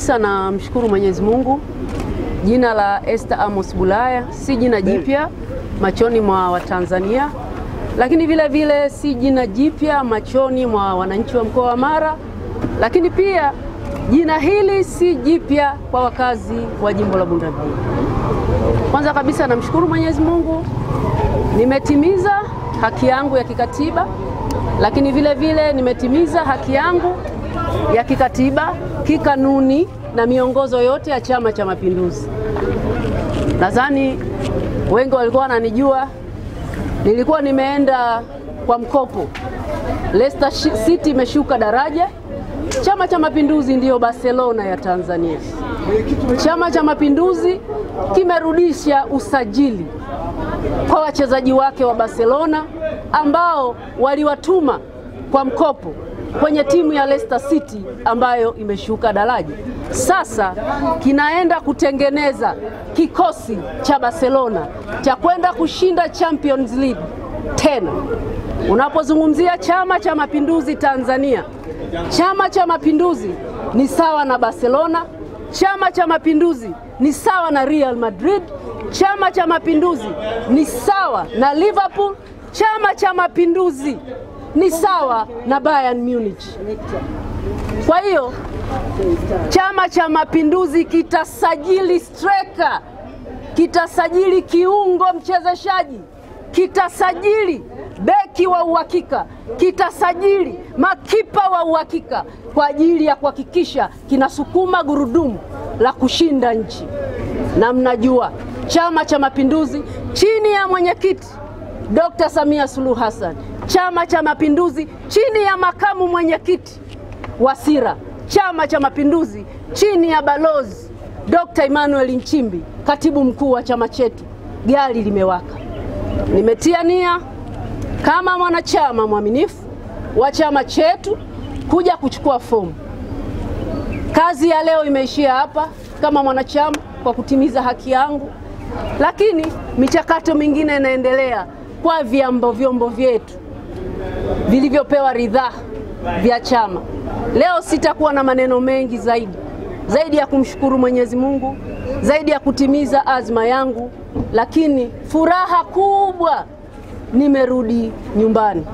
Namshukuru Mwenyezi Mungu. Jina la Esther Amos Bulaya si jina jipya machoni mwa Watanzania, lakini vile vile si jina jipya machoni mwa wananchi wa mkoa wa Mara, lakini pia jina hili si jipya kwa wakazi wa jimbo la Bunda Mjini. Kwanza kabisa namshukuru Mwenyezi Mungu, nimetimiza haki yangu ya kikatiba, lakini vile vile nimetimiza haki yangu ya kikatiba, kikanuni na miongozo yote ya Chama cha Mapinduzi. Nadhani wengi walikuwa wananijua, nilikuwa nimeenda kwa mkopo. Leicester City imeshuka daraja. Chama cha Mapinduzi ndiyo Barcelona ya Tanzania. Chama cha Mapinduzi kimerudisha usajili kwa wachezaji wake wa Barcelona ambao waliwatuma kwa mkopo kwenye timu ya Leicester City ambayo imeshuka daraja. Sasa kinaenda kutengeneza kikosi cha Barcelona cha kwenda kushinda Champions League tena. Unapozungumzia Chama cha Mapinduzi Tanzania, Chama cha Mapinduzi ni sawa na Barcelona, Chama cha Mapinduzi ni sawa na Real Madrid, Chama cha Mapinduzi ni sawa na Liverpool, Chama cha Mapinduzi ni sawa na Bayern Munich. Kwa hiyo Chama cha Mapinduzi kitasajili striker, kitasajili kiungo mchezeshaji, kitasajili beki wa uhakika, kitasajili makipa wa uhakika kwa ajili ya kuhakikisha kinasukuma gurudumu la kushinda nchi. Na mnajua Chama cha Mapinduzi chini ya mwenyekiti Dr. Samia Suluhu Hassan, Chama cha Mapinduzi chini ya makamu mwenyekiti Wasira, Chama cha Mapinduzi chini ya balozi Dr. Emmanuel Nchimbi, katibu mkuu wa chama chetu, gari limewaka. Nimetia nia kama mwanachama mwaminifu wa chama chetu kuja kuchukua fomu. Kazi ya leo imeishia hapa kama mwanachama kwa kutimiza haki yangu, lakini michakato mingine inaendelea kwa vyombo vyetu vilivyopewa ridhaa vya chama. Leo sitakuwa na maneno mengi zaidi ya kumshukuru Mwenyezi Mungu, zaidi ya kutimiza azma yangu, lakini furaha kubwa nimerudi nyumbani,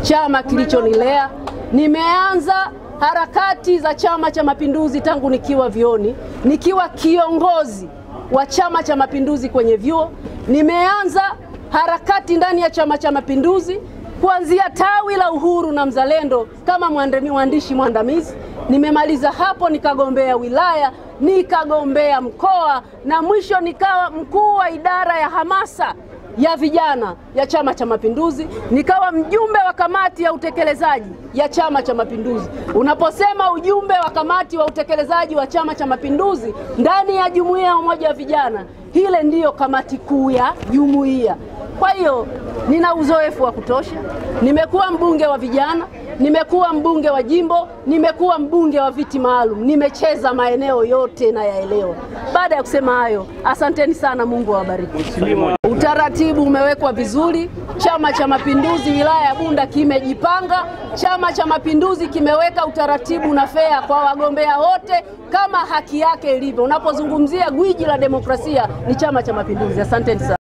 chama kilichonilea. Nimeanza harakati za Chama cha Mapinduzi tangu nikiwa vyuoni, nikiwa kiongozi wa Chama cha Mapinduzi kwenye vyuo. Nimeanza harakati ndani ya Chama cha Mapinduzi kuanzia tawi la Uhuru na Mzalendo kama mwandishi mwandamizi. Nimemaliza hapo nikagombea wilaya, nikagombea mkoa, na mwisho nikawa mkuu wa idara ya hamasa ya vijana ya Chama cha Mapinduzi, nikawa mjumbe wa kamati ya utekelezaji ya Chama cha Mapinduzi. Unaposema ujumbe wa kamati wa utekelezaji wa Chama cha Mapinduzi ndani ya jumuiya ya umoja wa vijana, hile ndiyo kamati kuu ya jumuiya. Kwa hiyo nina uzoefu wa kutosha. Nimekuwa mbunge wa vijana, nimekuwa mbunge wa jimbo, nimekuwa mbunge wa viti maalum, nimecheza maeneo yote na yaelewa. Baada ya kusema hayo, asanteni sana, Mungu awabariki. Utaratibu umewekwa vizuri. Chama cha Mapinduzi wilaya ya Bunda kimejipanga. Chama cha Mapinduzi kimeweka utaratibu na fea kwa wagombea wote kama haki yake ilivyo. Unapozungumzia gwiji la demokrasia ni Chama cha Mapinduzi. Asanteni sana.